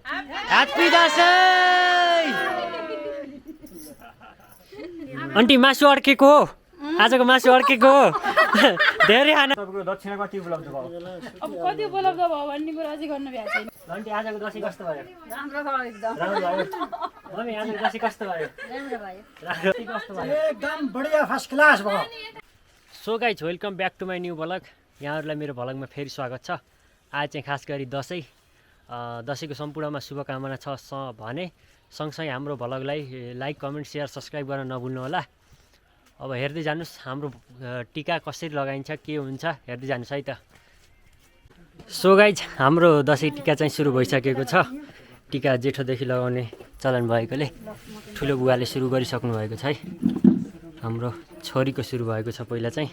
Happy Dashain. Aunty मासु अड्केको हो, आजको मासु अड्केको हो। धेरै खाना। तपाईँको दक्षिणा कति उपलब्ध भयो? अब कति उपलब्ध भयो भन्ने कुरा अझै गर्नु भएको छैन। आन्टी आजको दसैँ कस्तो भयो? राम्रो भयो एकदम। राम्रो भयो। मम्मी आजको दसैँ कस्तो भयो? राम्रो भयो। राम्रो कस्तो भयो? एकदम बढिया फर्स्ट क्लास भयो। So guys welcome back to my new vlog. यहाँहरूलाई मेरो भ्लगमा फेरि स्वागत छ। आज चाहिँ खास गरी दसैँको सम्पूर्णमा शुभकामना छ भने सँगसँगै हाम्रो भ्लगलाई लाइक कमेन्ट सेयर सब्सक्राइब गर्न नभुल्नु होला। अब हेर्दै जानुहोस् हाम्रो टिका कसरी लगाइन्छ के हुन्छ हेर्दै जानुहोस् है त। सो गाइज हाम्रो दसैँ टिका चाहिँ सुरु भइसकेको छ। टिका जेठोदेखि लगाउने चलन भएकोले ठुलो बुवाले सुरु गरिसक्नु भएको छ है। हाम्रो छोरीको सुरु भएको छ पहिला चाहिँ।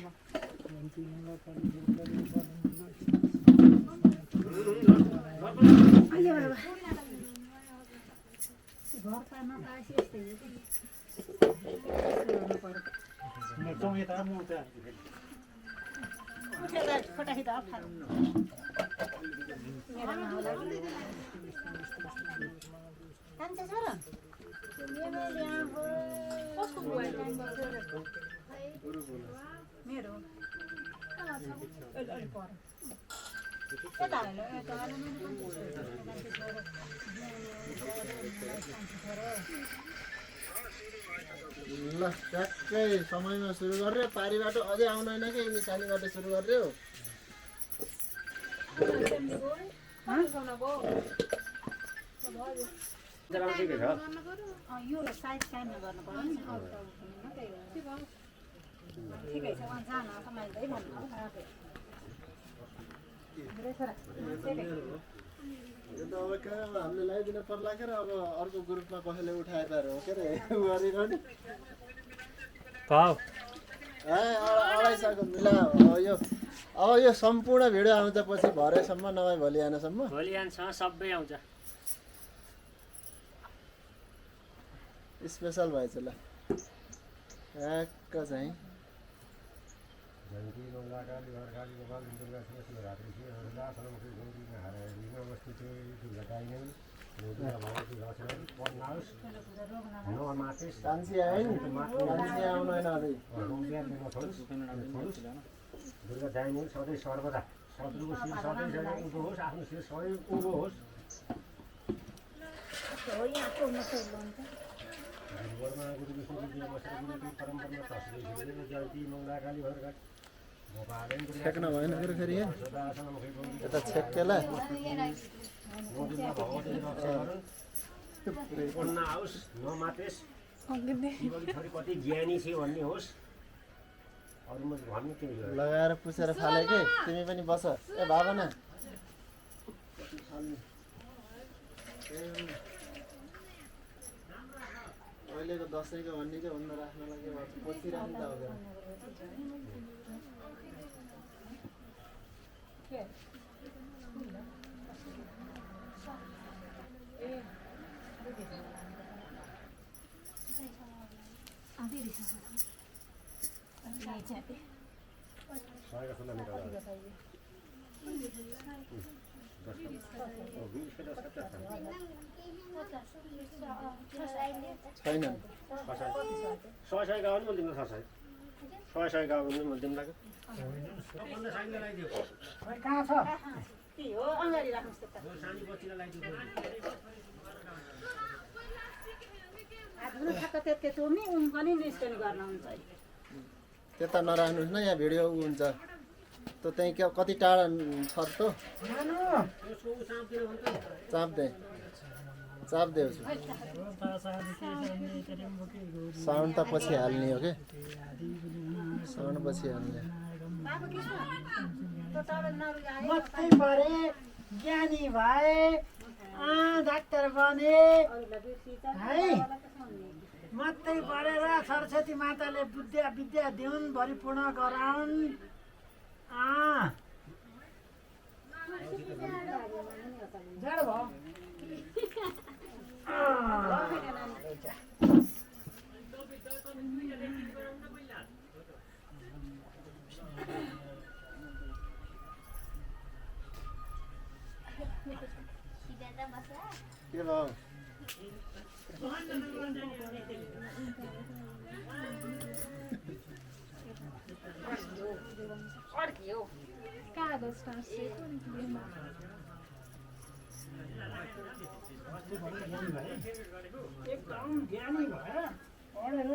ल ट्याक्कै समयमा सुरु गरेर पारीबाट अझै आउदैन कि निशानीबाट सुरु गरेर अब के हामीले लगाइदिन पर्ला के अब अर्को ग्रुपमा कसैले उठाएर हो के अरे गरिरहने पाउ 250को मिला। अब यो सम्पूर्ण भिडियो आउँछ पछि भरेसम्म नभए भोलि बिहानसम्म। भोलि बिहानसम्म सबै आउँछ। स्पेसल भएछ ल ट्याक्क चाहिँ कान्छी आयो नि कान्छी आउदैन अझै दुर्गा दाइनी सधैँ सर्वदा शत्रुको शिर सधैँ उँभो होस्, आफ्नो शिर सधैँ उँभो होस्। छेक्न भएन के फेरि यता छेक्केला नआओस् नमातेस्, छोरी कति ज्ञानी छ भन्ने होस्। अरू म भन्नु के लगाएर पुछेर फाले के तिमी पनि बस ए भावना अहिलेको दसैँको भन्ने चाहिँ भन्न राख्नलाई के भन्छ पछिराख्नु त हो छैन 100 गाउँ पनि तिम्रो 100 गाउँ पनि तिमीलाई कहाँ छ? हो अगाडि राख्नुस् त। आधुनिक खाका त्यति तुमी उन पनि निस्कने गर्न हुन्छ। त्यता नराख्नुहोस् न यहाँ भिडियो उ हुन्छ त त्यही कति टाढा छ त चाप दे साउन्ड त पछि हाल्ने हो कि साउन्ड पछि हाल्ने मत्तै परे ज्ञानी भए डाक्टर बने है। मत्तै पढेर सरस्वती माताले विद्या देउन् भरिपूर्ण गराउन्। जाडो भयो Tidak ada masalah. के भयो अड्कियो कागज टाँसिएको नि क्लिनमा। एकदम ज्ञानी भएर पढेर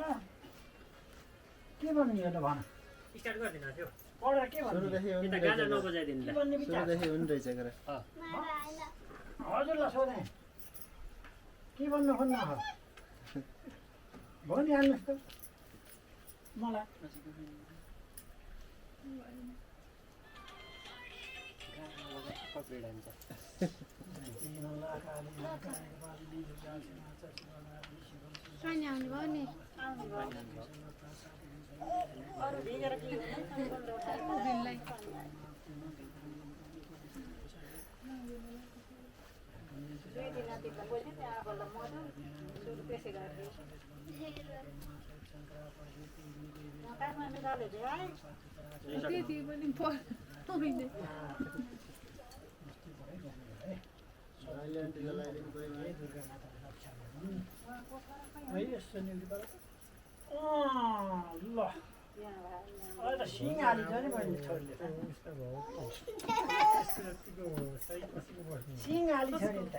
के भन्ने हो त भन स्टार्ट गरिदिनु थियो पढेर के भन्ने सुरुदेखि हुने यता गाना नबजाइदिनु के भन्ने विचार सुरुदेखि हुने रहेछ गरे हजुरलाई सोधेँ के भन्नु खोज्नु हो भनिहाल्नुहोस् त मलाई सानी आउनु भयो नि। अरू भिजेर के उभिनलाई। काठमाडौँ जाले है त्यति पनि पढ्दैन। आइल्यान्डको लगाइदिनु पऱ्यो है यस्तो न्युलिबाट ल अहिले त सिंहाली छ नि मैले छोरीले सिंहाली छ नि त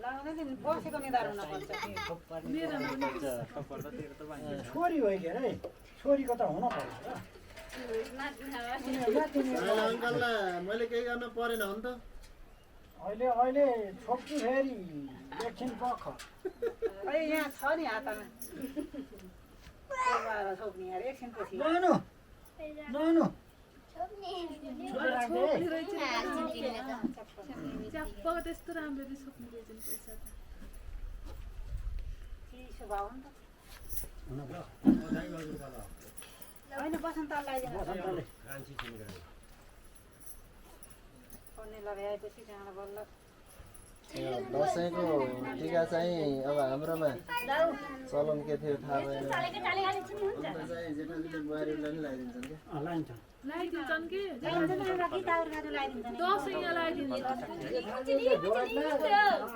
लाउँदै नि बसेको निधार हुनुपर्छ छोरी हो कि अरे छोरीको त हुन पर्छ अङ्कललाई मैले केही गर्न परेन हो नि त अहिले अहिले छोप्छु फेरि एकछिन पख अहिले यहाँ छ नि हातमा छोप्ने यार एकछिनपछि ननु ननु छोप्ने रहेछ च्याप्प त्यस्तो राम्ररी छोप्ने रहेछ नि पैसा त। चिसो भयो नि त होइन बसन्त लगाइदिनु पढ्ने लगाएपछि त्यहाँबाट बल्ल दसैँको टिका चाहिँ अब हाम्रोमा चलन के थियो थाहा भएन अन्त चाहिँ जेठाजुले बुहारीलाई पनि लगाइदिन्छन् क्या लान्छ लगाइदिन्छन् कि लगाइदिन्छ दसैँ यहाँ लगाइदिन्छ।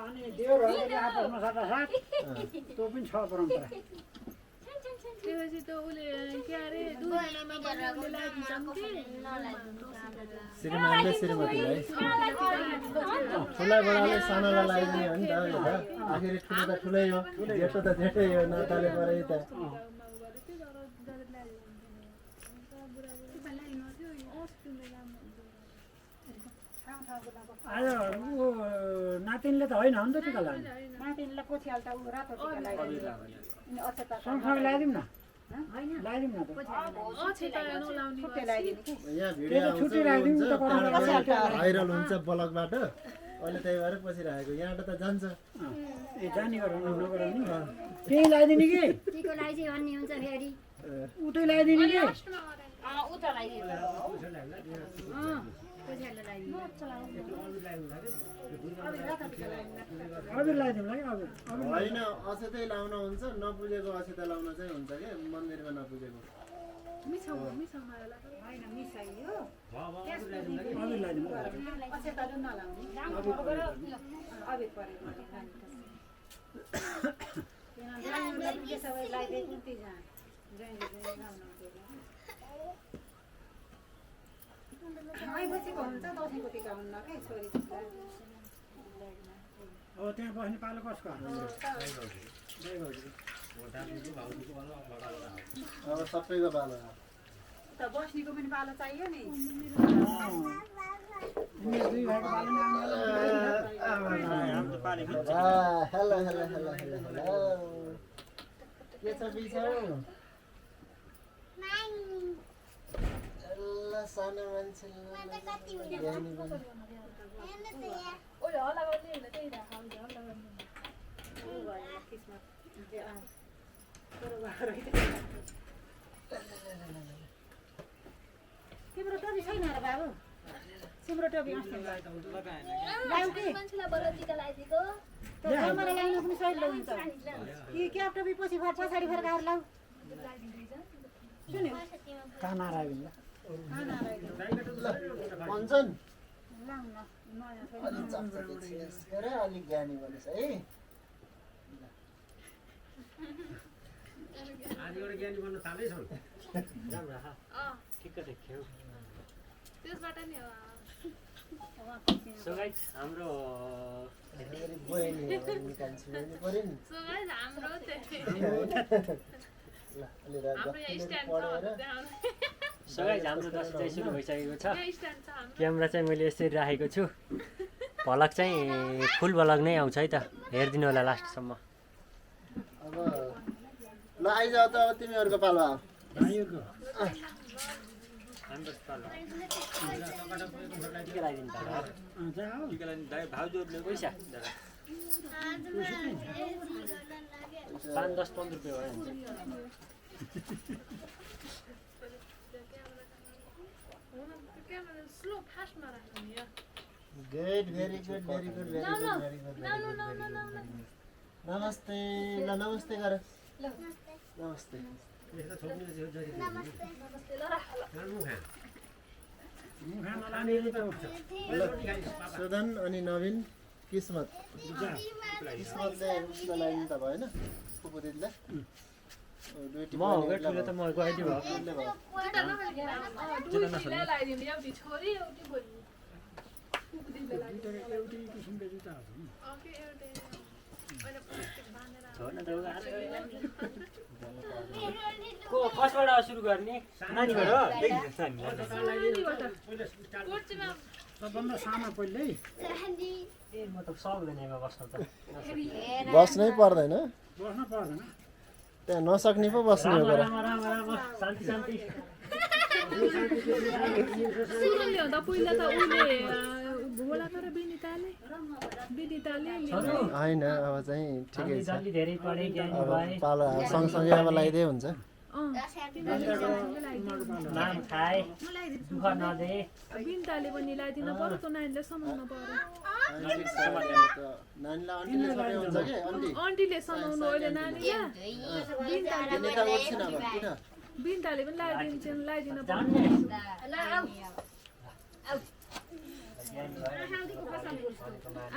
अनि देवरहरूले आपसमा साटासाट त्यो पनि छ परम्परा त्यसपछि त उसले के अरे दुईजनामा पनि उसले लगाइदिन्छन् कि श्रीमानले श्रीमतीलाई ठुला बडाले सानोलाई लगाइदिने हो नि त यो त आखिरी ठुलो त ठुलै हो जेठो त जेठै हो नाताले परे त आज ऊ नातिनले त होइन हो नि त टिका लाग्ने माथिलाई कोछिहाल्छ ऊ रातो टिका लगाइदिन्छ अनि अक्षता सँगसँगै लगाइदिउँ न लगाइदिउँ न त छुट्टै लगाइदिने कि यहाँ भिडियो आउँछ छुट्टी लगाइदिउँ त भाइरल हुन्छ ब्लगबाट अहिले त्यही भएर पसिरहेको यहाँबाट त जान्छ ए जाने गराउनु नगराउने त्यही लगाइदिने कि टिको लगाइदियो भन्ने हुन्छ फेरि उतै लगाइदिने कि उता लगाइदियो कोछ्यालो लगाइदियो अबिर लगाइदिउँला कि अबिर होइन अक्षतै लाउन हुन्छ नपुजेको अक्षता लाउन चाहिँ हुन्छ क्या मन्दिरमा नपुजेको होइन मिसाइयो अबिर लगाइदिउँ अक्षताहरू नलाउने अबिर परेको सबै लगाइदिएको उति जहाँ आएपछिको हुन्छ दसैँको टिका हुन्न क्या छोरी अब त्यहाँ बस्ने पालो कसको अब सबैको बालो त बस्नेको पनि पालो चाहियो नि दुई भाइको पालो नि hello hello hello hello hello के छ बिचो ल सानो मान्छे तिम्रो टोपी छैन र बाबु तिम्रो टोपी लगाऊ कि मलाई लगाउनु पनि सजिलो हुन्छ कि क्याप टोपी पछि पछाडि फर्काएर लाऊ काना राखिदिउँला भन्छन् अलि चकचके छेस गरे अलिक ज्ञानी बनेछ है आजबाट ज्ञानी बन्न थालेछन् ठिक्क देख्यो त्यसबाट नि हो सो गाइस हाम्रो बहिनी निकाल्छु भने पर्यो नि सो गाइस हाम्रो चाहिँ ल अलि रात हाम्रो यहाँ स्ट्यान्ड पढेर छ त्यहाँ सो गाइस हाम्रो दसैँ चाहिँ सुरु भइसकेको छ यहाँ स्ट्यान्ड छ हाम्रो क्यामेरा चाहिँ मैले यसरी राखेको छु भलक चाहिँ फुल भलक नै आउँछ है त हेरिदिनु होला लास्टसम्म अब ल आइज त अब तिमीहरूको पालो आऊ भाइहरूको हाम्रो पालो के लगाइदिनु त पैसा 5, 10, 15 रुपियाँ भयो क्यामेरा स्लो फास्टमा राख्नु नि good very good very good very good very good नमस्ते ल नमस्ते गर नमस्ते यस्तो छोप्ने चाहिँ जरी मुखा नलानेले त उठ्छ ल सुदन अनि नवीन किस्मत किस्मतले उसको लागि त भएन फुपू दिदीलाई दुईटी म हो गयो ठुलो त म गइदियो भयो बहिनीले भयो दुईलाई लगाइदिनु एउटी छोरी एउटी बहिनी एउटै किसिमको जुत्ता हुन्छ नि ओके एउटै अहिले प्लास्टिक बाँधेर को कसबाट सुरु गर्ने नानीबाट कोर्चमा सबभन्दा सानो पहिल्यै ए म त सक्दैन एमा बस्न त बस्नै पर्दैन बस्न पर्दैन त्यहाँ नसक्ने पो बस्ने हो राम राम राम शान्ति शान्ति सुरुले हुँदा पहिला त उसले भोलाको र विनिताले होइन अब चाहिँ ठिकै छ जल्दी धेरै पढे ज्ञानी अब भए पालो सँगसँगै अब लगाइदिए हुन्छ नाम खाए दुःख नदे विनिताले पनि लगाइदिनु पर्यो त नानीले समाउनु पर्यो नानीलाई अन्टीले छोपे हुन्छ कि अन्टी आन्टीले समाउनु अहिले नानीलाई विनिता उठ्छिन अब किन विनिताले पनि लगाइदिनु जान्ने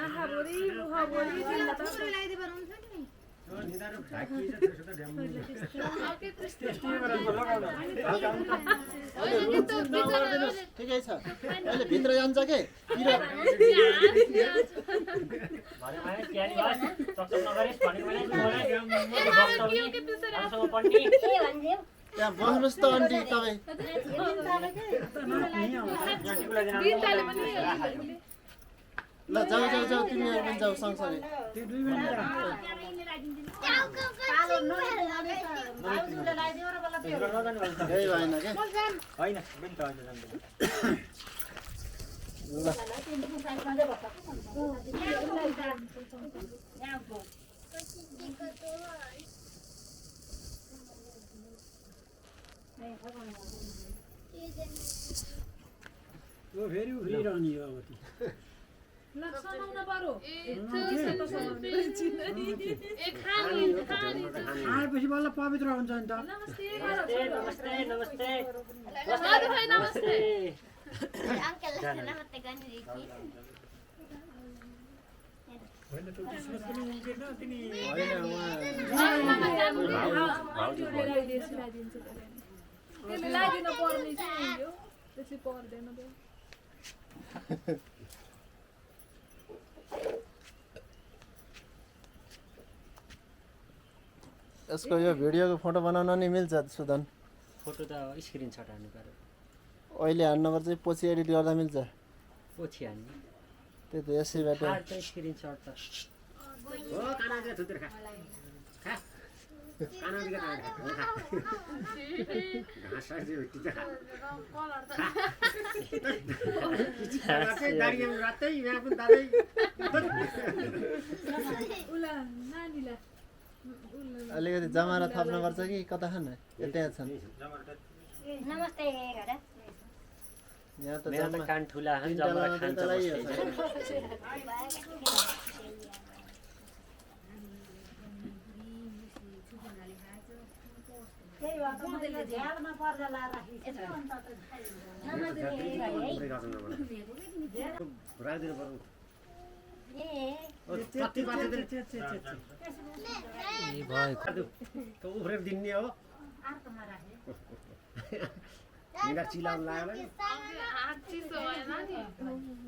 आँखा भरि मुख भरि ठिकै छ अहिले भित्र जान्छ के भने ज्ञानी भए चकचक नगरेस् भनेको पढ्ने त्यहाँ बस्नुहोस् त अन्टी तपाईँ विनिताले पनि ल जाऊ जाऊ जाऊ तिमीहरू पनि जाऊ सँगसँगै त्यो दुई मिनट केही भएन क्या ल त्यो फेरि उफ्रिरहने हो अब त्यो समाउन पर्यो खाएपछि बल्ल पवित्र हुन्छ नि त नमस्ते नमस्ते नमस्ते लगाइदिनु पर्ने चाहिँ हो त्यसले पर्दैन यसको यो भिडियोको फोटो बनाउन नि मिल्छ सुदन फोटो त स्क्रिनसट हान्नु पर्यो अहिले हान्नुपर्छ चाहिँ पछि एडिट गर्दा मिल्छ पछि हान्ने त्यही त यसैबाट चाहिँ स्क्रिनसट त हो काना चाहिँ थुतेर खा खा काना दिका खा घाँस चाहिँ भेटी त खा दारियामा रातै यहाँ पनि दादै उला नानीलाई अलिकति जमारा थप्नुपर्छ कि कता खान त्यहाँ छन् नमस्ते घर यहाँ त मेरो त जम्मा कान ठुला खान्छ तिनवटा जमरा लगाउँदै खान्छ त लगाइयो बस्दै। त्यही भएर मैले झ्यालमा पर्दा लाएर राखेको छु अन्त त राखिदिनु पर्यो ए कति बाँच्दैन ए भयो त्यो उफ्रेर दिने हो अर्कोमा राखेँ हिँडा चिलाउनु लाग्यो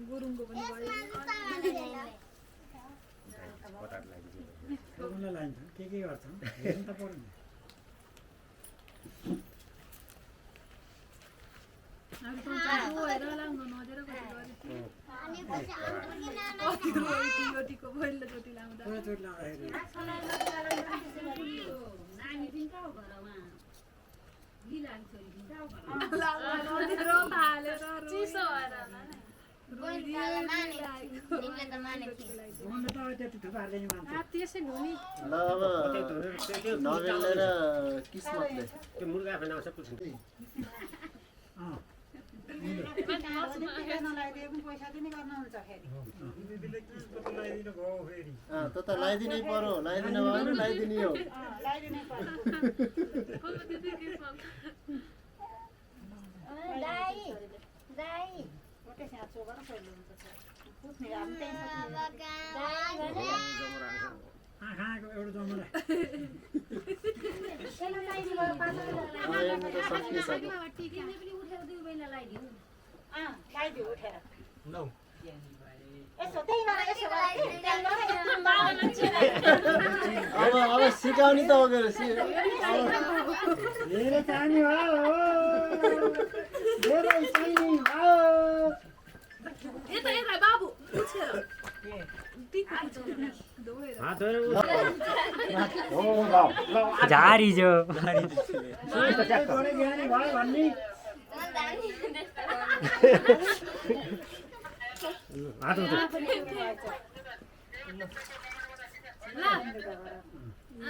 गुरुङको पनि भयो पटाट लाग्यो उनीलाई लाइन्छ के गर्छ हेर्नु त पर्दैन अब त गएर लाउनु नदिएर कति गरे रोटीको पहिलोचोटि लाउँदा पहिलोचोटि लाउँदाखेरि चिसो भएर तिमीले त मानेको उनले त त्यति थुप्रो हाल्दै नि मान्छ त्यसै ढुनी ल अब नबेलेर किस्मतले त्यो मुर्गा खाना आउँछ पुग्छ नलाइदिए पनि पैसा दिने गर्नुहुन्छ फेरि त त लगाइदिनै पर्यो लगाइदिनु भयो भने लगाइदिने हो लगाइदिनै पर्यो दाइ दाइ गोटे स्याहार चोगर पहिलो हुन्छ पुग्ने हामी त्यही आँखाको एउटा जमरा हेर्नु त सकिसक्यो लगाइदियो उठेर यसो त्यही गरेर यसो अब सिकाउने त हो के धेरै चाहिने भयो धेरै चाहिने भयो यता बाबु पुछेर हात धोएर झारी जो थोरै ज्ञानी भयो भन्ने हात धोएर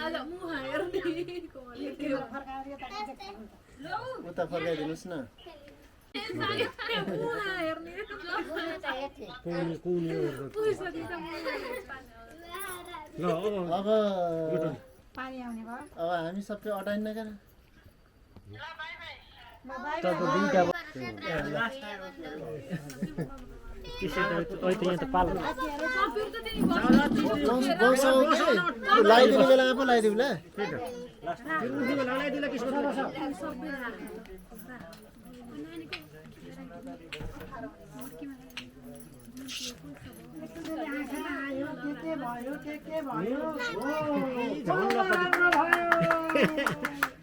आज मुहा हेर्ने उता फर्काइदिनुहोस् न मुहा हेर्ने पैसा दिँदा अब पानी आउने भयो अब हामी सबै अटाइन्न क्या यहाँ त पाल लगाइदिने बेलामा पो लगाइदिउँ ल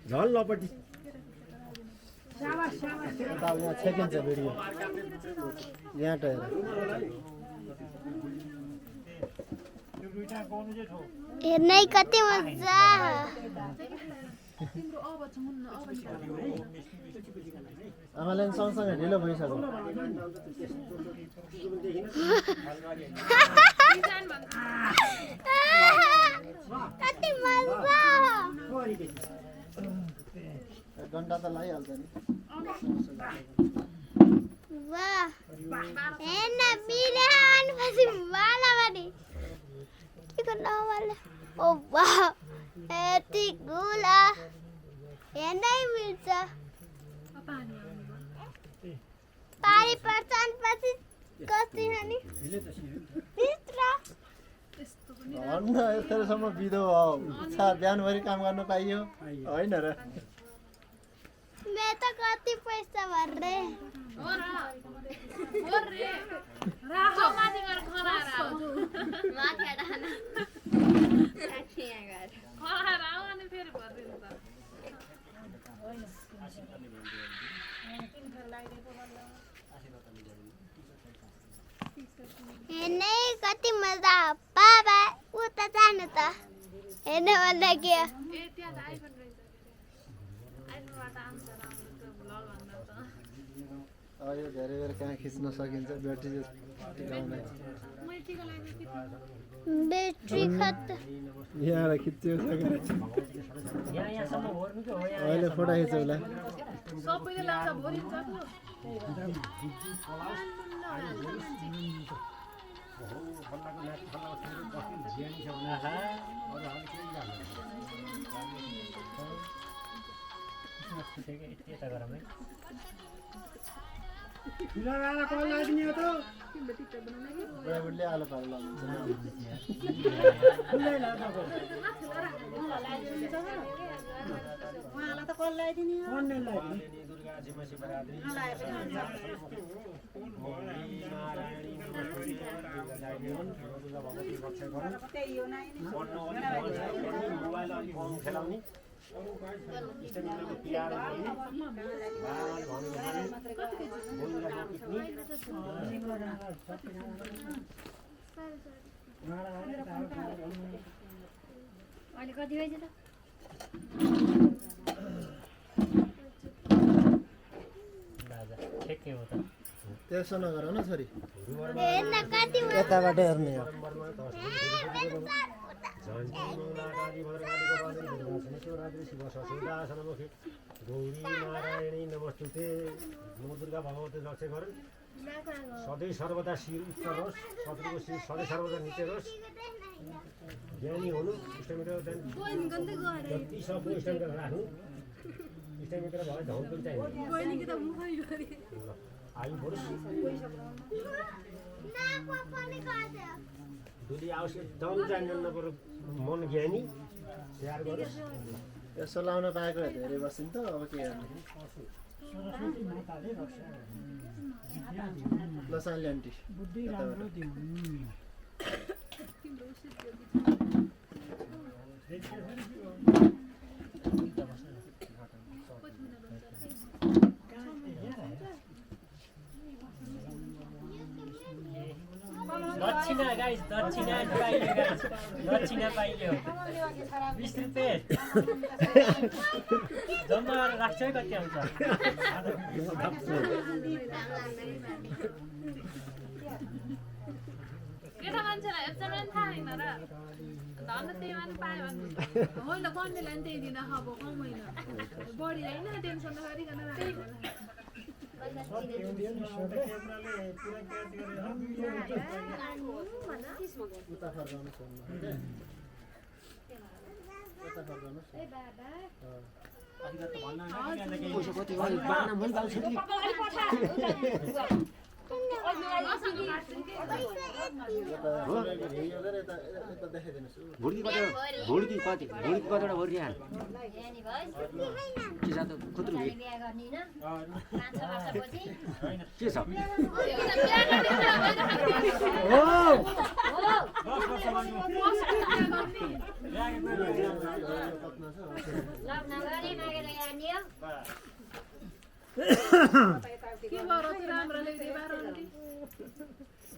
झल लपटी यहाँ छेकिन्छ भिडियो यहाँ टहेर हेर्नै कति मजा आमाले पनि सँगसँगै ढिलो भइसक्यो कति मजा एक घन्टा त लागिहाल्छ नि वाह हेर्न बिर्या भनेपछि वाला भने के गर्नु वाला ओ वाह यति गुला हेर्नै मिल्छ पारी पर्छ अनि पछि कति खाने भित्र भन्न यत्रोसम्म बिदो इच्छा बिहानभरि काम गर्न पाइयो होइन र मैं तो कति पैसा भर रे राखो माथि गएर खराएर माथि डाना खराएर आऊ अनि फेरि भरिदिनु त हेर्नै कति मजा बाबा उता जानु त हेर्न भन्दा के ए त्यहाँ त आइफोन रहेछ आइफोनबाट आउँछ राम्रो त्यो भ्लग भन्दा त अब यो धेरै बेर कहाँ खिच्न सकिन्छ ब्याट्री टिकाउन मैले टिका लगाएको ब्याट्री खत यहाँ खिच्यो यहाँसम्म होर्नु कि हो अहिले फोटो खिचौँला सबैले लाग्छ भरिन्छ यता गरौँ है ठुला गाडा कल लगाइदिने हो त बुढाबुढीले आलो पालो लाउँछ खुल्लै लाग्छ उहाँलाई त कल लगाइदिने हो कन्ने लगाइदिने दुर्गा आजीमा शिवरात्रि दुर्गा भगवती रक्षा गरौँ त्यही हो नानी पढ्नु मोबाइल अलिक कम खेलाउने इष्टमित्रको तिहार गर्ने बाबाले अहिले कति बजी त राजा ठिकै हो त त्यसो नगर न छोरी हेर्न कति यताबाट हेर्ने हो शिवरात्रि शिव ससुदासनमुखी गौरी नारायणी नमस्तुते म दुर्गा भगवती रक्षा गरौँ सधैँ सर्वदा शिर उच्च होस् शत्रुको शिर सधैँ सर्वदा निचे होस् ज्ञानी हुनु इष्टमित्र जति सक्नु इष्टमित्र राख्नु इष्टमित्र भए धन पनि चाहिन्छ आयु बढोस् दुली आवश्यक दम जान्दैन बरु मन ज्ञानी स्याहार गरोस् यसो लाउन पाएको धेरै बसिन् त अब के गर्ने सरस्वती माताले रक्षा लसाइली आन्टी बुद्धि राम्रो दिउन् दक्षिणा गाइस दक्षिणा पाइयो गाइस दक्षिणा पाइयो 20 रुपैयाँ जम्मा गरेर राख्छ है कति आउँछ केटा मान्छेलाई एकजना पनि थाहा छैन र धन त्यही मात्र पायो भने होइन कन्नेलाई पनि त्यही दिन अब कमाइन बढी होइन टेन्सन नगरिकन उता फर्काउनु फोनमा उता फर्काउनु यता देखाइदिनुहोस् कतिवटा भरिहाल के छ त खुत्रो के छ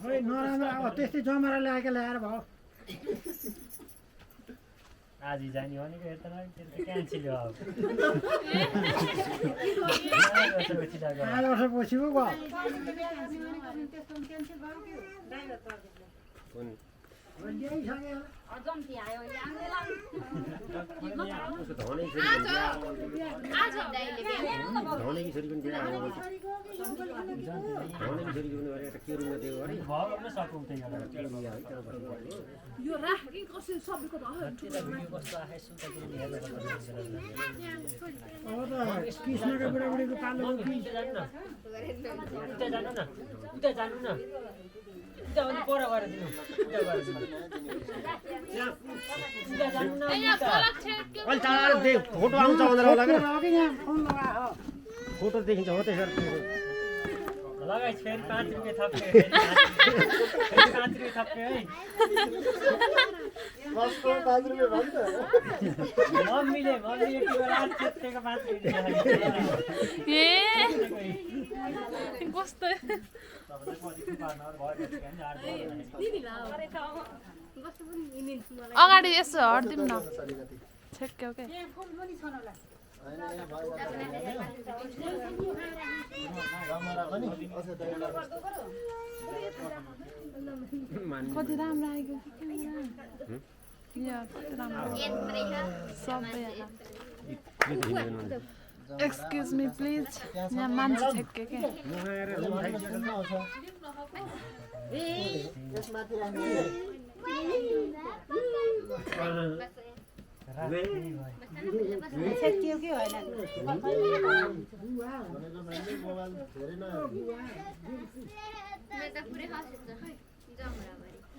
खोइ नराम्रो अब त्यस्तै जमरा ल्याएर भयो आज जाने भनेको हेर्दा क्यान्सल हो अब 5 वर्षपछि पो भयो धनेकी छोरी पनि बिहा धनेकी छोरी पनि एउटा के रुममा दियो अरे भगवान सकौँ त्यही होला यो राख कि कसरी सबैको भयो भिडियो कस्तो आए सुन्दा पनि हेर्न अब त कृष्णका बुढाबुढीको पालो उता जानु न उता जानु न उता अलि पर गएर दिनु उता गएर दिनु उता जानु न अलि टाढा देख फोटो आउँछ भनेर होला क्या फोन लगायो फोटो देखिन्छ हो त्यसरी लगाइ फेरि 5 रुपैयाँ थप्यो 5 रुपैयाँ थप्यो है बसको 5 रुपैयाँ भन्छ मम्मीले यति बेला चेतेको 5 रुपैयाँ कस्तो अगाडि यसो हट्दिउँ न छेक्क्यो के कति राम्रो आएको सबै एक्सक्युज मी प्लिज यहाँ मान्छे छेक्क्यो के यसमाथि राख्ने छेकियो कि होइन भनेको मान्छे मोबाइल धेरै न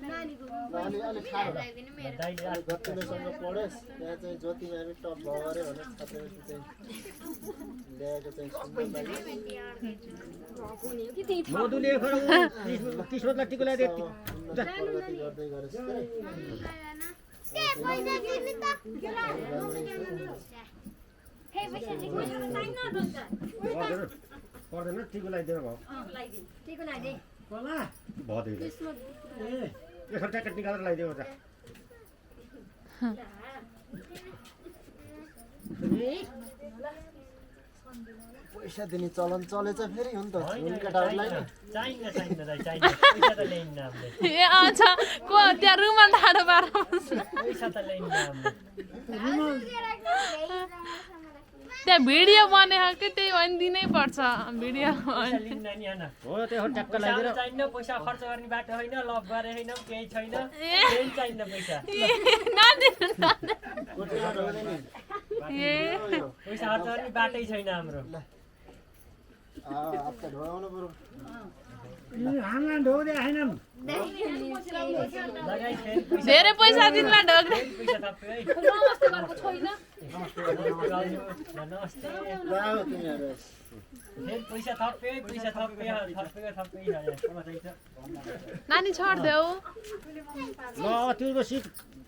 अलिक खायो जतिलेसँग पढोस् त्यहाँ चाहिँ जति हामी टप भयो अरे भने छात्रवृत्ति चाहिँ ल्याएको चाहिँ मधुले किस्मतलाई टिको लगाइदिए प्रगति गर्दै गरेछ पर्दैन टिको लगाइदिएर भयो भयो यसो ट्याकेट निकालेर लगाइदियो त पैसा दिने चलन चलेछ फेरि हो नि त हुन केटाहरूलाई नि चाहिन्न पैसा त ल्याइन्न हामीले ए अच्छा को त्यहाँ रुममा ढाडो पार पैसा त ल्याइन्न हामीले त्यहाँ भिडियो बनेको कि त्यही भने दिनै पर्छ भिडियो पैसा लिन्न नि होइन हो त्यो ट्याक्क पैसा लगाइदिएर चाहिन्न पैसा खर्च गर्ने बाटो होइन लभ गरे होइन केही छैन केही चाहिन्न पैसा पैसा खर्च गर्ने बाटै छैन हाम्रो हप्ता ढोगाउनु पर्यो हामीलाई ढोग्दै छैनन् लगाइ फेरि पैसा धेरै पैसा दिनमा ढोग्ने पैसा थप्यो है नमस्ते लाओ तिमीहरू फेरि पैसा थप्यो नानी छोडिदेऊ ल त्यो सिट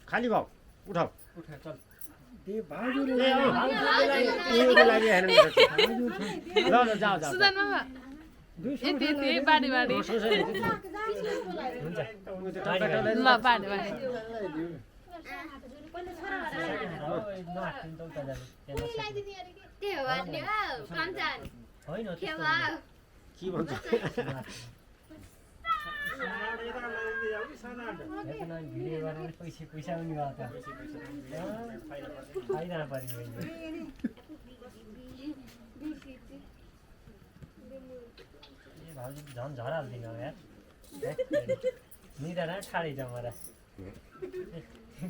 खाली भयो उठाऊ त्यो भाउजूले ए लागि हेर्नु ल ल जाऊ जाऊ सुजन मामा यति यति बाडी बाडी हुन्छ ल बाडी बाडी होइन के भन्छ भिडियो गरेर पैसा पनि भयो त फाइदा नपऱ्यो ए भाउजू झन् झराल्दिनँ यार निधार ठाडै जमरा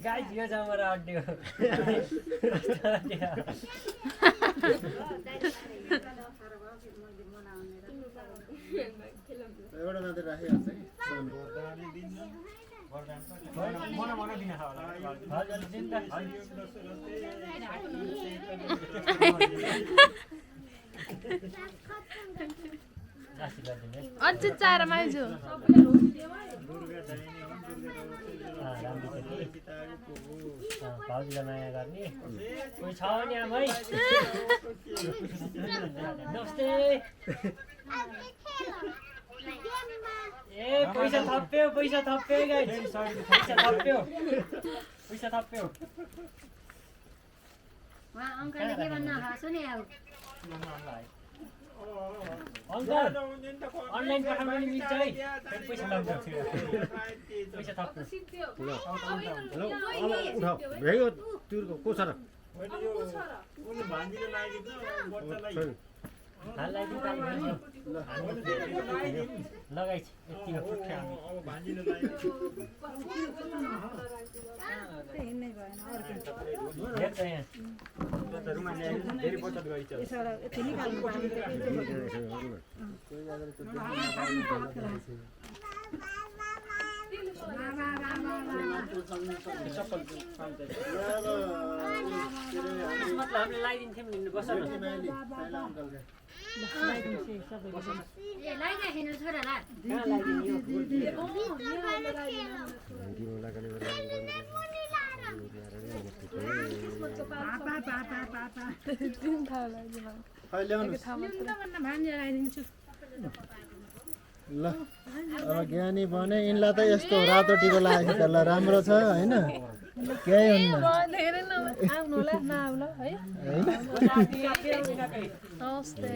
गाई थियो जमरा अड्डियो एउटा मात्रै राखिहाल्छ कि अझै चार माइजु भाउजूलाई माया गर्ने कोही छ नि आमै नमस्ते ए पैसा थप्यो गाइस पैसा थप्यो अङ्कलले के भन्न हाँसो नि अब अङ्कल अनलाइन पठाउनु नि मिल्छ है फेरि पैसा थप्यो ल उठाऊ भ्यायो त्यो को छ र लगाइछ यतिमा पुग्छ हिँड्नै भएन अर्को हेर्छ यहाँ यसबाट यति निकाल्नु पर्छ मतलब हामीले लगाइदिन्थ्यौँ नि बस न ल अब ज्ञानी भने यिनलाई त यस्तो रातो टिको लागेको त ल राम्रो छ होइन केही हुन्न धेरै आउनु होला नआउला है नमस्ते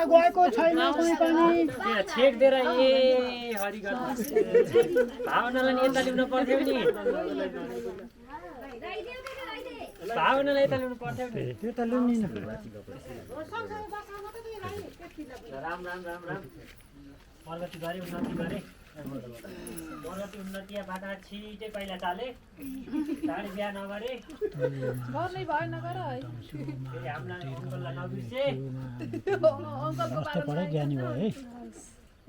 गएको छैन कुनै पनि त्यहाँ छेक दिएर ए हरि भावनालाई नि यता ल्याउनु पर्थ्यो नि भावनालाई यता ल्याउनु पर्थ्यो नि त्यो त लुनिन राम प्रगति गरे उन्नति गरे प्रगति उन्नतिया बाटा छिटै पहिला चाले चाँडै बिहा नगरे गर्नै भएन गर है फेरि हामीलाई अङ्कललाई नबिर्से अङ्कलको कस्तो पढे ज्ञानी भयो है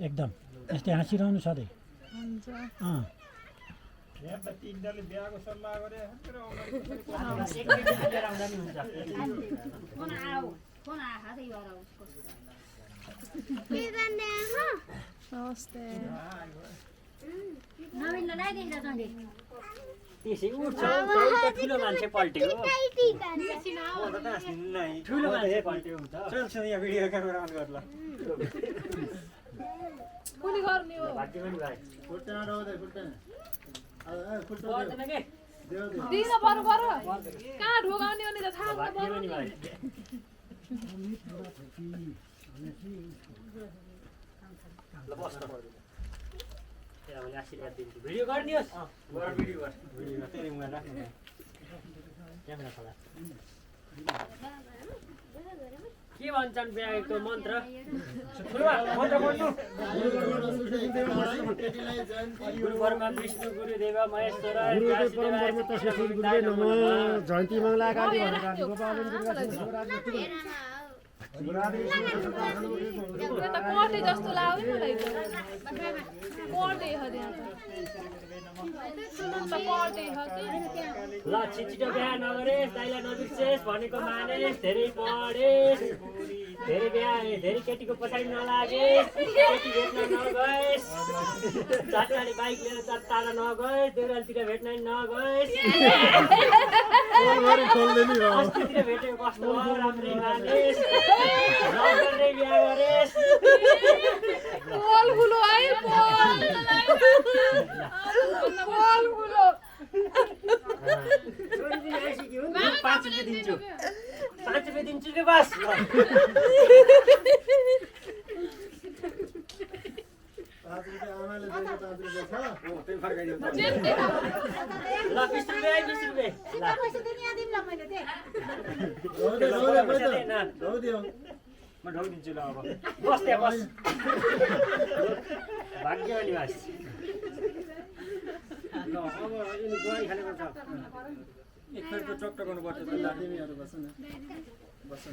एकदम यस्तै हाँसिरहनु सधैँ अँ तिनजनाले बिहाको सल्लाह गरे एकैचोटि लिएर आउँदा नि हुन्छ नमस्ते त्यसै उठ्छ ठुलो मान्छे पल्ट्यो ठुलो मान्छे पल्ट्यो हुन्छ कुनी गर्ने हो भाग्य पनि भाइ खुट्टा नडोदे खुट्टा खुट्टा पर्दैन के देऊ देऊ दिन पर्नु गर कहाँ ढोगाउने हो नि त थाहा भाग्य पनि भाइ ल बस न त्यहाँ मैले आशीर्वाद दिन्छु भिडियो गरिदियोस् भिडियो तेरि मुगा राख्नु क्यामेरा खोला के भन्छन् बिहाको मन्त्र मन्त्र बोल्नु गुरु ब्रह्मा विष्णु गुरुदेव महेश्वर जयन्ती मङ्गला काली यो त कोटे जस्तो लाग्यो मलाई त कोटे हो त्यहाँ त कोटे हो कि ल छिटो बिहा नगरेस् दाइलाई नबिर्सेस् भनेको मानेस् धेरै पढेस् धेरै बिहा धेरै केटीको पछाडि नलागेस् केटी भेट्न नगएस् चारटाढी बाइक लिएर चारटाढा नगएस् देउरालीतिर भेट्न नगएस् अस्तितिर भेटेको कस्तो हो राम्रै मानेस् नगर्दै बिहा गरेस् पोल गुलो है पोल गुलो 5 रुपियाँ दिन्छु 5 रुपियाँ दिन्छु के बस आमाले दिएको 5 रुपैयाँ छ ल 20 रुपियाँ 20 रुपियाँ म ढोगिदिन्छु ल अब बस त्यहाँ बस भाग्य निवास ल अब यिनी गुवाई खानेको छ एकखेप त चक्ट गर्नुपर्छ तिमीहरू बस्नु न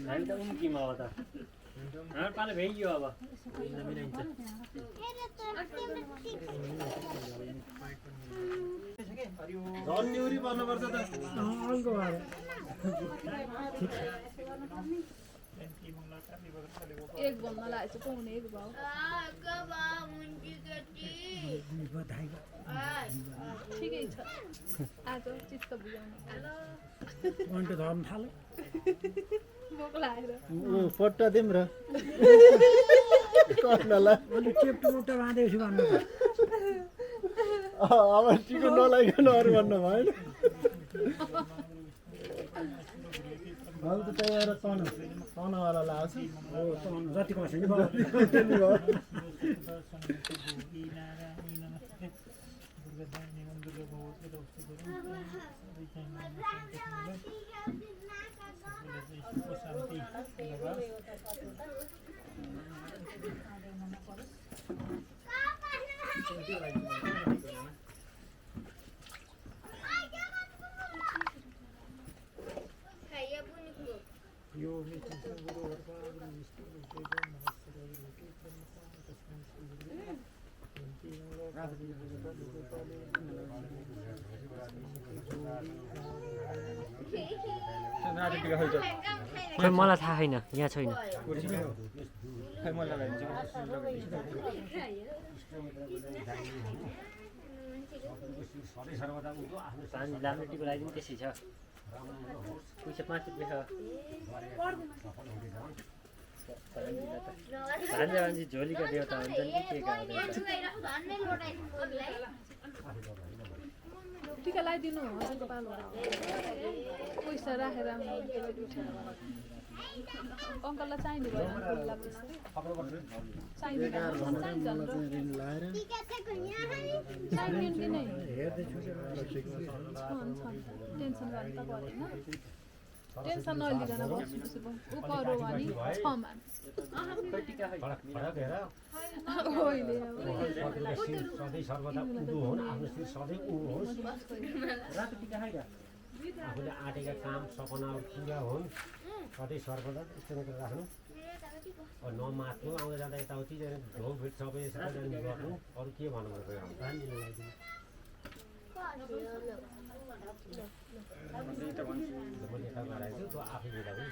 हामी त उम्किम अब त हाम्रो पालो भ्याइयो अब मिलाइन्छ झन्ड्युरी पर्नुपर्छ त अर्को भएर एक भन्न लागेको पाउने एक भाउ ठिकै छ आज चित्त बुझाउनु पन्ट धर्न थाल्यो भोक लागेर पट्टा दिउँ र कर्नलाई अनि चेप्टो मुट्टा बाँधेको छु भन्नु अब टिको नलाइकन अरू भन्न भएन त त्यही भएर तनवाला लाग्छ हो जतिको छैन खै मलाई थाहा छैन यहाँ छैन पानी राम्रो टिको लगाइदिनु त्यसै छ पैसा 5 रुपियाँ भान्जा भान्जी झोलीका देवता हुन्छन् कि के का टिका लगाइदिनु हजरको पालो पैसा राखेर अङ्कललाई चाहिने भयो अङ्कललाई पैसा चाहिने चाहिने कि नै टेन्सन गर्नु त परेन टेन्सन नलिकन बस्नुपर्छ ऊ परो भने छमा फरक हेर होइन शत्रुको शिर सधैँ सर्वदा उँधो हुन् आफ्नो शिर सधैँ उँभो होस् आफूले आँटेका काम सपनाहरू पुरा हुन् सधैँ सर्वदा यस्तो मात्र राख्नु नमात्नु आउँदा जाँदा यताउति ढोकभिट सबै यसरी गर्नु अरू के भन्नु पर्यो मैले यता गराएको छु त्यो आफै बेला पनि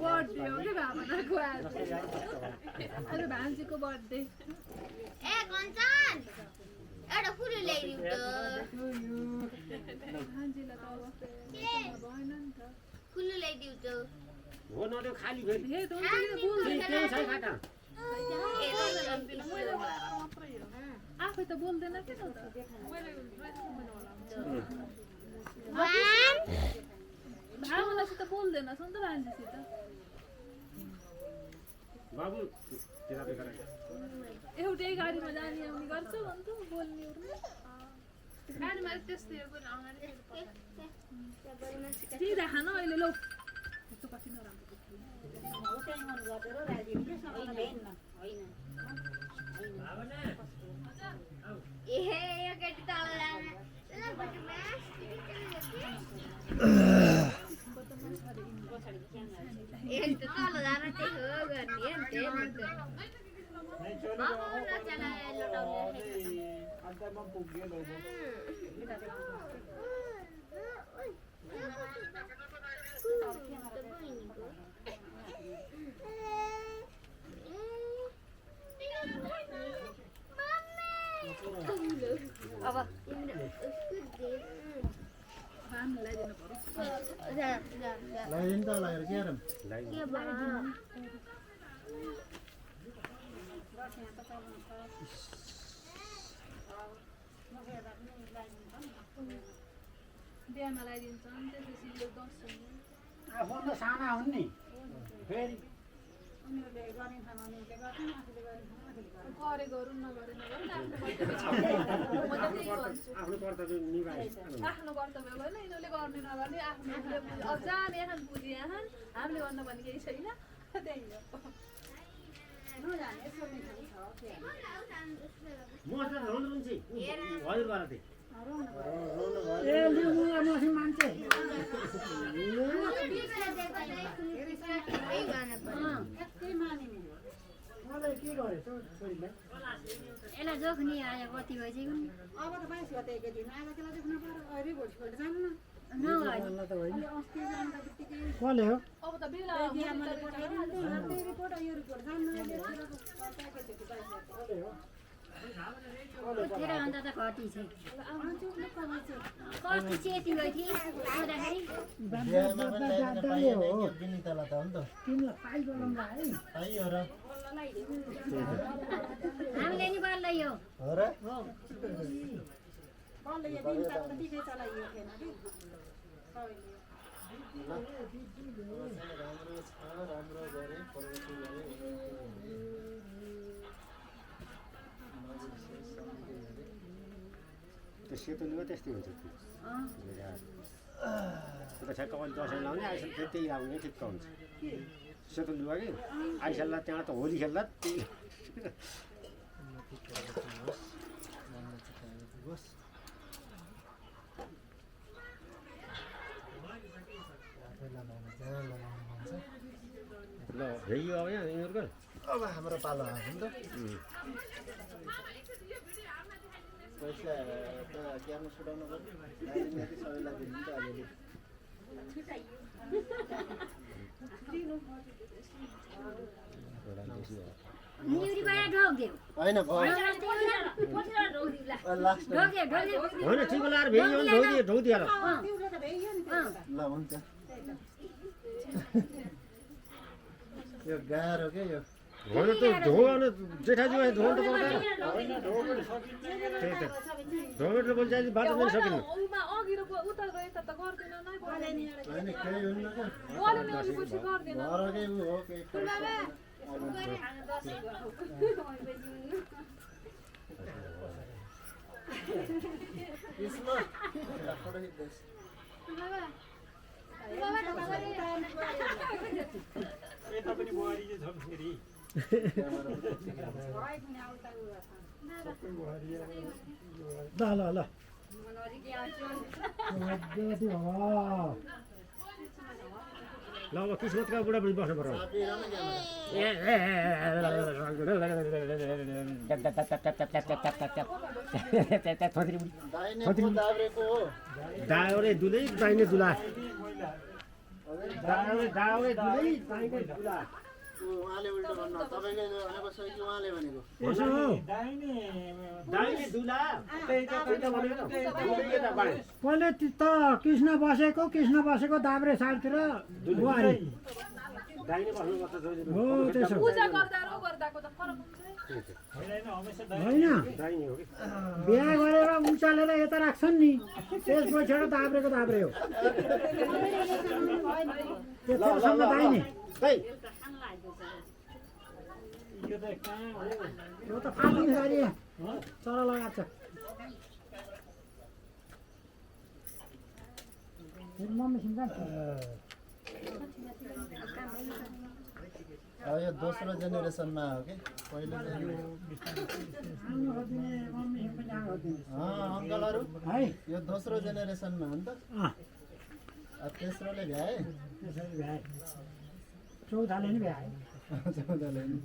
बर्थडे हो कि भावनाको आज भान्जीको बर्थडे ए कञ्चन एउटा फुल ल्याइदिउ त भान्जीलाई त अब भएन नि त फुल ल्याइदिउ त हो न त्यो खाली फेरि हे त हुन्छ कि बोल्दैन त्यही छ खाता आफै त बोल्दैन के त भावनासित बोल्दैनस् नि त भान्जीसित बाबु एउटै गाडीमा जाने आउने गर्छ भन्छ बोल्ने गाडीमा त्यस्तै सिधा खान अहिले लौ यस्तो कति नराम्रो ए यो केटी तल जान ए त तल जान त्यही हो गर्ने नि त्यही अब ल्याइदिनु पर्यो लगाइदिनु त लगाएर के गरौँ बिहामा लगाइदिन्छन् त्यसपछि यो दसैँ आफूभन्दा साना हुन् नि फेरि गरे गरौँ नगरे नगरौँ आफ्नो कर्तव्य निभाए आफ्नो कर्तव्य होइन यिनीहरूले गर्ने नगर्ने आफ्नो अब जाने यहाँ बुझे यहाँ हामीले गर्नु भन्ने केही छैन त्यही हो म त रोन्छ हजुर बाला मान्छे यसलाई जोख्ने आयो कति बजीको अब त 22 गते एक दिन आज त्यसलाई देख्नु पर्यो अहिले भोलिपल्ट जानु न अस्ति जाँदा बित्तिकै कसले हो अब त बेला मैले पठाइदिन्छु त्यही रिपोर्ट यो रिपोर्ट जानु तेरो अन्त त घटी छ कति चेती गई थिए आउँदाखेरि बिहामा पनि ल्याइदिन पाइएन कि विनितालाई त हो नि त तिमीलाई पाइ बोलाउँदा है पाइयो र हामीले नि बल्लैयो हो र बल्ल यो दिनताको त बिफे चलाइयो थिएन कि राम्रो गरे प्रगति गरे त्यो सेतो लुगा त्यस्तै हुन्छ त्यो ठ्याक्क अहिले दसैँ लाउने आइसक्यो फेरि त्यही लाउने ठिक्क हुन्छ सेतो लुगा कि आइसल्ला त्यहाँ त होली खेल्दा त्यही ल भ्याइयो अब यहाँ यिनीहरूको अब हाम्रो पालो आएको नि त पैसा त क्यारमा सुटाउनु पर्यो सबैलाई दिनु नि त अलिअलि निउरी बाया ढोक देऊ होइन भयो लास्ट ढोके ढोके होइन ठिक लगाएर भ्याइयो भने ढौदिहाल तिउले त भ्याइयो नि ल हुन्छ यो गाह्रो के यो होइन त धो अनि जेठाजी धोन त पर्दैन त्यही त धोमेट र बोल्छ बाटो पनि सकिन्न उमा अघिरो उता गए त गर्दैन नै होइन केही हुन्न क्या बोल्ने पछि गर्दैन घरकै उ हो केही यसमा यता पनि बुहारी छ फेरि ल ल ल ल अब किस्मतका बुढा पनि बस्नु पर्यो दाब्रेको हो दाउरे दुलै दाइने दुला दाउरे दुलै दाइने दुला उहाँले उल्टो भन्नु तपाईँले भनेको सही कि उहाँले भनेको यसो हो दाइने दुला पहिले त कृष्ण बसेको दाब्रे साइडतिर बुहारी दाइने बस्नुपर्छ हो त्यसो पूजा गर्दा रो गर्दाको त फरक हुन्छ होइन दाइने हो कि बिहा गरेर उचालेर यता राख्छन् नि त्यसपछि दाब्रेको दाब्रे हो त्यतिसम्म दाइने यो त फाल्ने गरी चरा लगाएको छ मम्मी सिङ्गा अब यो दोस्रो जेनेरेसनमा हो कि पहिलो अङ्कलहरू है यो दोस्रो जेनेरेसनमा हो नि त अब तेस्रोले भ्याए त्यसरी भ्याए चौधाले नि भ्याए चौधले नि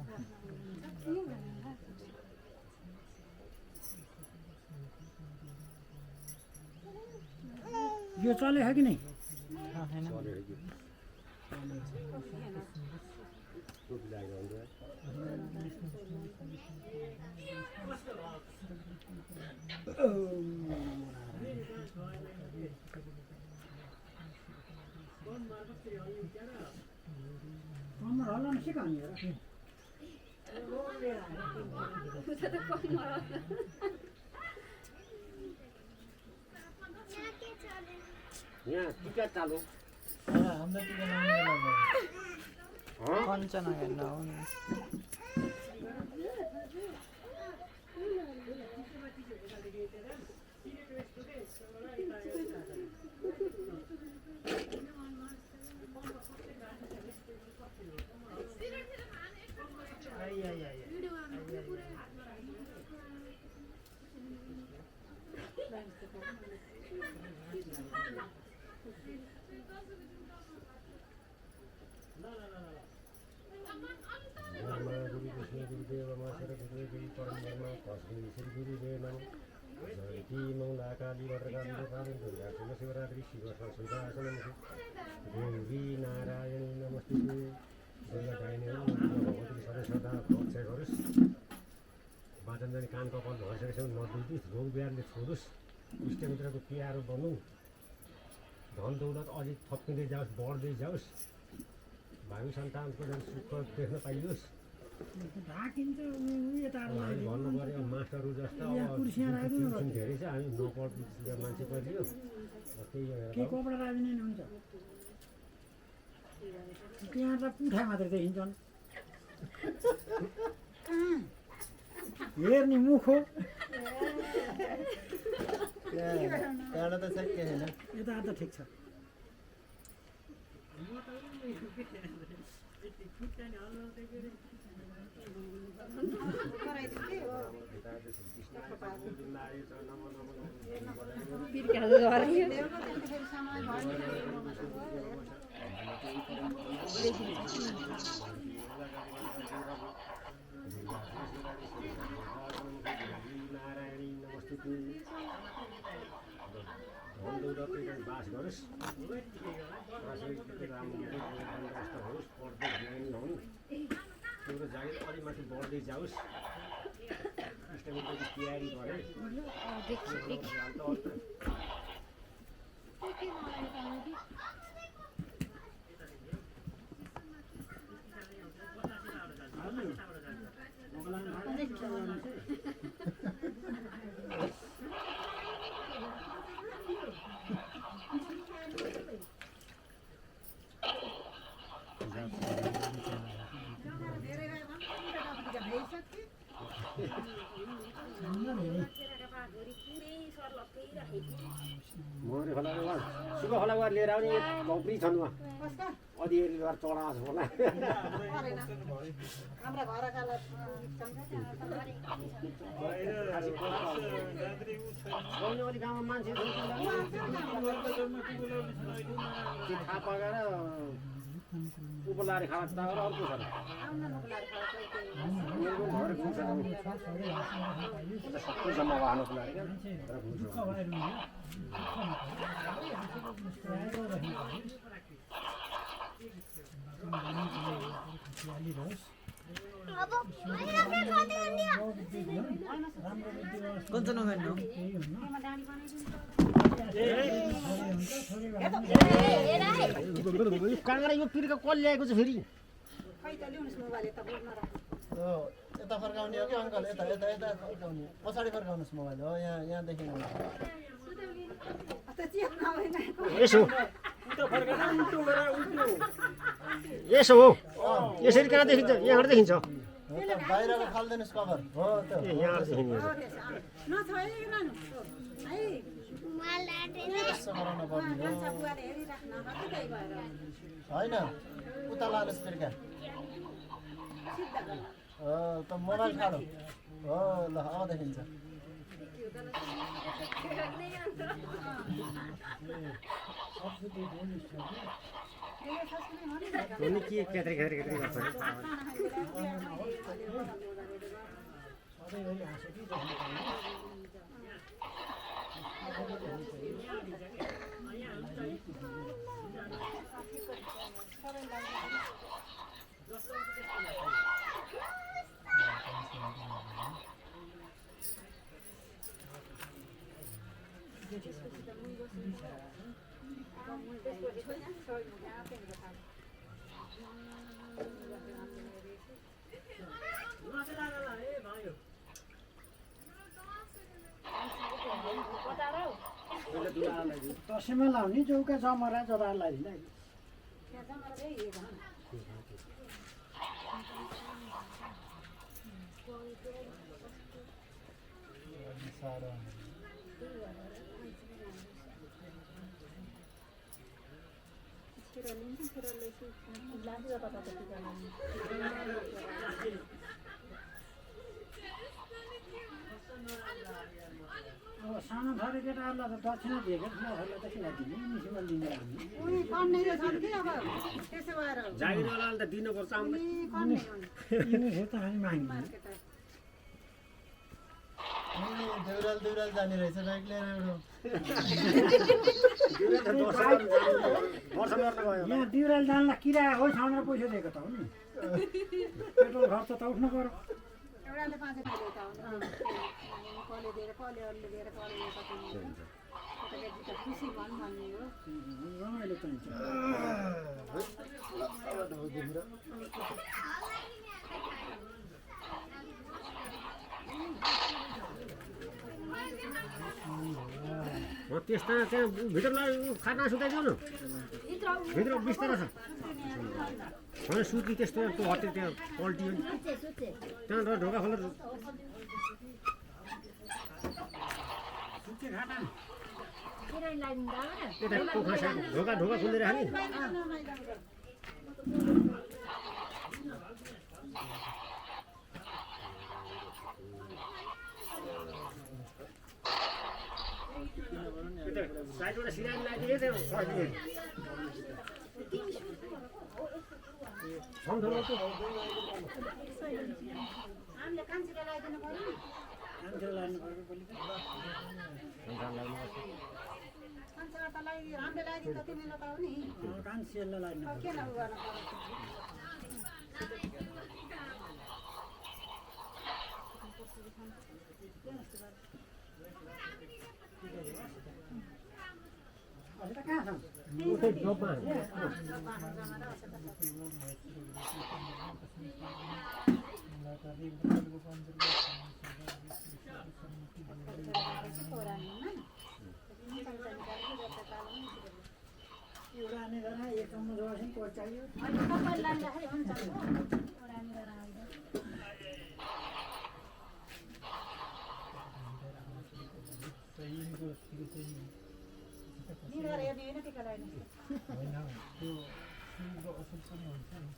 यो चले हो कि नै कम्मर हल्लाउन सिकाउने हो यहाँ टिका चालु हाम्रो टिका लाउने बेला भयो कञ्चना हेर्न आउनु मङ्गलाकाली भद्रकाली गोपाली दुर्गा शिवरात्रि शिव गौरी नारायणी नमस्ते दुर्गा गाइने भगवती सधैँ श्रद्धा भक्ष्य गरोस् वाचन जाने कान कपाल भइसकेपछि नदुखोस् रोग बिहारले छोडोस् इष्टमित्रको प्यारो बनौँ धन दौलत अझै थपिँदै जाओस् बढ्दै जाओस् भावी सन्तानको झन् सुख देख्न पाइयोस् ढाकिन्छ यता भन्नु पऱ्यो मास्टरहरू जस्तो धेरै छ हामी नपढ्ने मान्छे परियो त्यही के कपडा राजिने हुन्छ त्यहाँ त पुठा मात्रै देखिन्छन् हेर्ने मुख हो त्यहाँबाट त शक्य छैन यता त ठिक छ नारायणी नमस्ते धन दौलत बास गरोस् होस् पढ्दै ज्ञानी हुन् तिम्रो जागिर अलि माथि बढ्दै जाओस् इष्टमित्रको तयारी गरे धेरै भए पनि उल्टा भइसक्यो मोहरे खोलाको घर सुको खोलाको घर लिएर आउने कौप्री छन् उहाँ कसका अधिकारी घर चढाएको छ होला परेन हाम्रा घरकालाई गाउने अलिक गाउँमा मान्छे थाहा पाएर उपलाएर खाना तागर अर्को छ सबै जम्मा वाहनको लागि दुःख भएर अब अहिले कति गर्ने हो काँडा यो पिर्का कसले ल्याएको छ फेरि खै त ल्याउनुहोस् मोबाइल यता बोल्न र यता फर्काउने हो कि अङ्कल यता यता यता फर्काउने पछाडि फर्काउनुहोस् मोबाइल हो यहाँदेखि यसो यसो हो यसरी कहाँ देखिन्छ यहाँबाट देखिन्छ बाहिरको फालिदिनुहोस् कभर हो त ए यहाँबाट देखिन्छ यसो गराउन पर्ने हो होइन उता लानुहोस् पिर्का हो त मोबाइल खानु हो ल अब देखिन्छ अनि के केत्री केत्री केत्री गर्छ दसैँमा लाउने चौका जमरा जरा लगाइदिँदा अब सानो थरी केटाहरूलाई त दक्षिणा दिएको ठुलाहरूलाई त किन दिने मिसिमा दिने हामी उनी कन्ने छन् कि अब त्यसो भएर जागिरवालाले त दिनुपर्छ आउनु यिनीहरू त हामी माग्ने देउराल देउराल जाने रहेछ बाइक लिएर यहाँ दिउराल जानलाई किराया हो छाउन पैसा दिएको त हो नि पेट्रोल खर्च त उठ्नु पर्यो एउटाले 5 रुपियाँ दिएको कसले दिएर कसले अरूले दिएर कसले खुसी भन् भन्ने हो रमाइलो चाहिन्छ त्यस्ता त्यहाँ भित्र खाना सुताइदिउ न भित्र बिस्तारा छ होइन सुती त्यस्तो हत्या त्यहाँ पल्टियो नि त्यहाँ ढोका खोलेर यता पोखरा साइड ढोका खोलेर खाने साइडबाट सिरानी लगाइदिए थियो हामीले कान्छीले लगाइदिनु पर्यो नि मान्छे लानु पर्यो बलि कान्छीलाई त लगाइदियो हामीले लगाइदिनु त तिमीलाई त हो नि कान्छेलाई लानु अब किन उ गर्नु पर्यो अहिले त कहाँ छ उतै जबमा उडाने गरेर एक ठाउँमा जोडेर कोट चाहियो कपाल लाग्दाखेरि हुन्छ ओरानी गरेर आउँदा निगार हेर्ने होइन टिका लगाइदिनु होइन त्यो सुईको असर पनि हुन्छ नि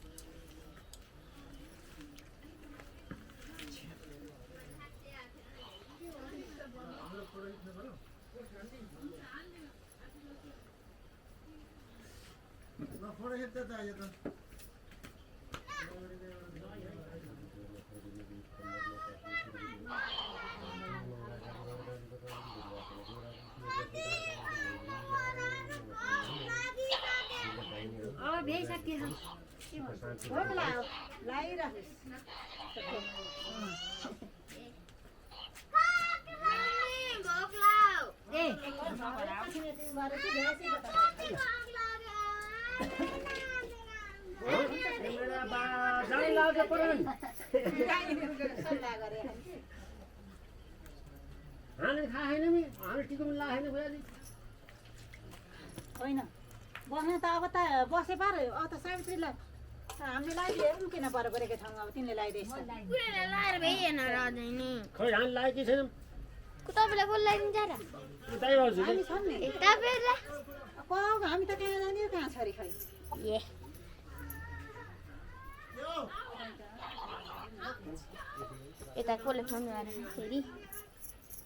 अब भ्याइसक्यो हो त लगाइराखोस् भोक लाउ ए जानै लाग्यो परन सल्लाह गरे हाने खाएन नि हाने टिकोमा लागेन भइहाल्यो होइन बस्न त अब त बसे पार अब त सावित्रीलाई हामीले लगाइदियो किन पर परेको ठाउँमा अब तिमीले लगाइदिएछ पुरै लाएर भइएन राजै नि खै हान लागेकै छैन तपाईलाई बोल लगाइदिन्छ र उतै भाउजू हामी छौँ नि तपाईलाई हामी त कहाँ जाने कहाँ छोरी खै ए यता कसले फोन गरेर फेरि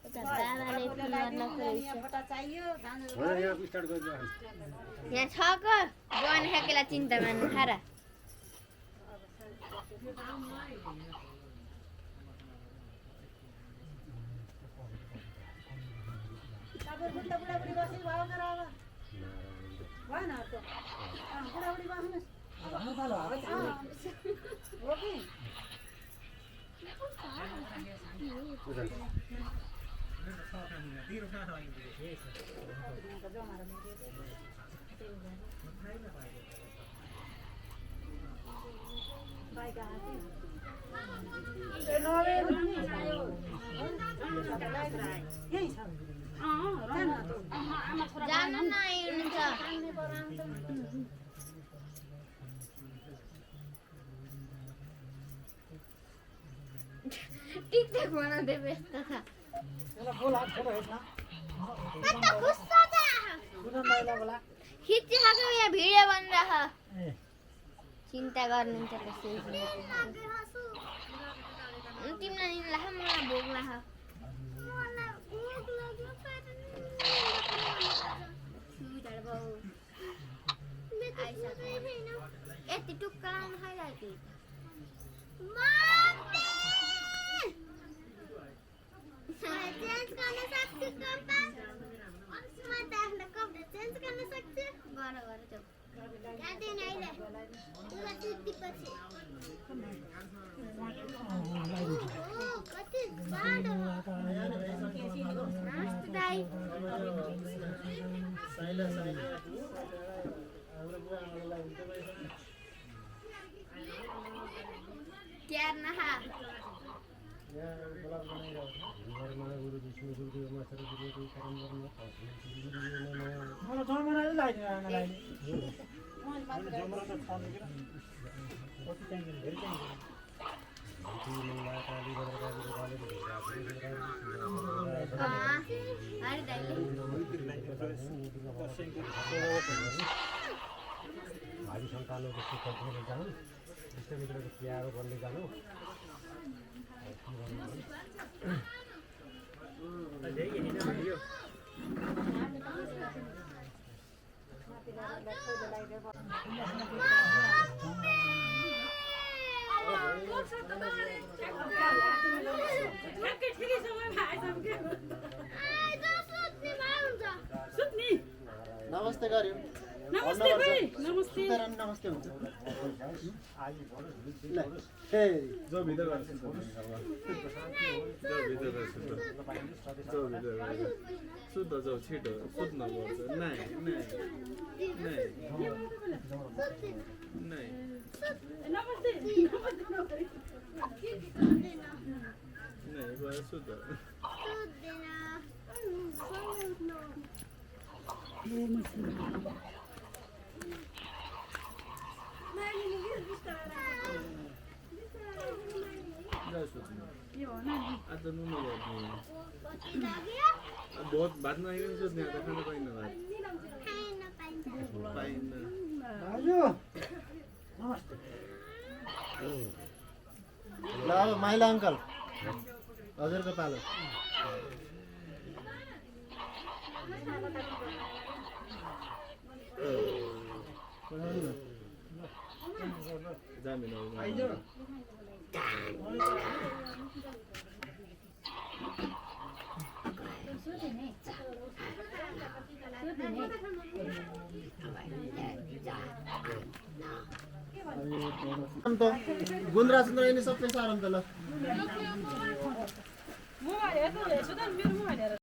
यता बाबाले फोन गर्न खोजेछ फोटा चाहियो यहाँ स्टार्ट गरिदियो यहाँ छ क बन खाकेला चिन्ता मान्नु खारा बुढा बुढी बसी भयो तर अब भएन अर्को बुढाबुढी बस्नुहोस् हो कि यही छ जानु न हिँड्नुहुन्छ टिकटक बनाउँदै व्यस्त छ खिचिसक्यो यहाँ भिडियो बनिरह चिन्ता गर्नुहुन्छ कसै तिमीलाई निल्लाह मलाई भोक लाह यति टुक्का लाउनु खाइरहेको चेन्ज गर्न सक्छु कपडा चेन्ज गर्न सक्छु गर जाऊ जाँदैन अहिले पुरा सुत्तीपछि कति बाटो दाइ क्यार नहा मलाई जमराले लगाइदिनु आमालाई जमरा त खानु कि कति चाहिन्छ धेरै चाहिन्छ भावी सन्तानहरूको सुख जानु इष्टमित्रको प्यारो बन्दै जानु नमस्ते गर्यो नमस्ते नमस्ते नमस्ते हुन्छ ल फेरि जो भित्र गर्छ शुद्ध जाऊ छिटो सुत्न पर्छ नाइ नमस्ते नाही बरं सुद्धा आज नुन बहुत भात नआइकन सुत्ने आता खाना पाइन्न भात पाइन्न दाजु नमस्ते ल अब माइला अङ्कल हजुरको पालो जामिन अन्त गुन्द्रा सुन्द्रा यिनी सबै सारम त ल म हेर्छु त मेरो